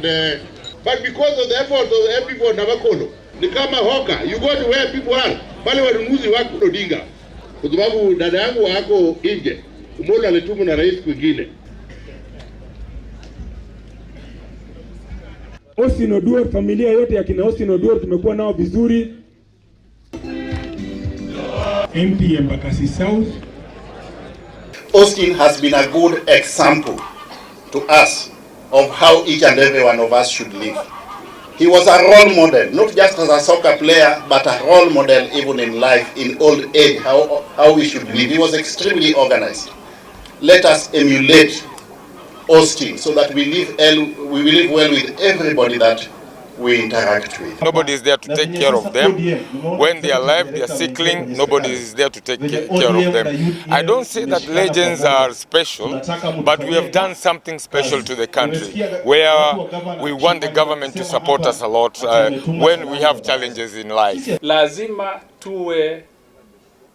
And but because of the effort of the MP for Navakholo, ni kama hawker, you go to where people are, pale wanunuzi wako Odinga, kwa sababu dada yangu wako nje, Omolo alitumwa na rais kwingine. Austin Oduor, familia yote ya kina Austin Oduor tumekuwa nao vizuri. MP Embakasi South. Austin has been a good example to us of how each and every one of us should live. He was a role model, not just as a soccer player, but a role model even in life, in old age, how we should live. He was extremely organized. Let us emulate Austin so that we live well with everybody that we interact with. Nobody is there to take care of them. When they are alive, they are sickling, nobody is there to take care of them. I don't say that legends are special, but we have done something special to the country where we want the government to support us a lot when we have challenges in life. Lazima tuwe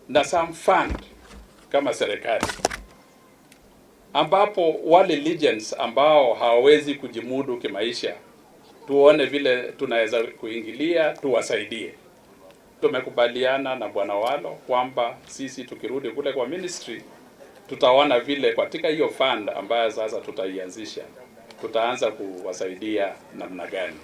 na some fund kama serikali ambapo wale legends ambao hawawezi kujimudu kimaisha tuone vile tunaweza kuingilia tuwasaidie. Tumekubaliana na Bwana Walo kwamba sisi tukirudi kule kwa ministry tutaona vile katika hiyo fund ambayo sasa tutaianzisha tutaanza kuwasaidia namna gani.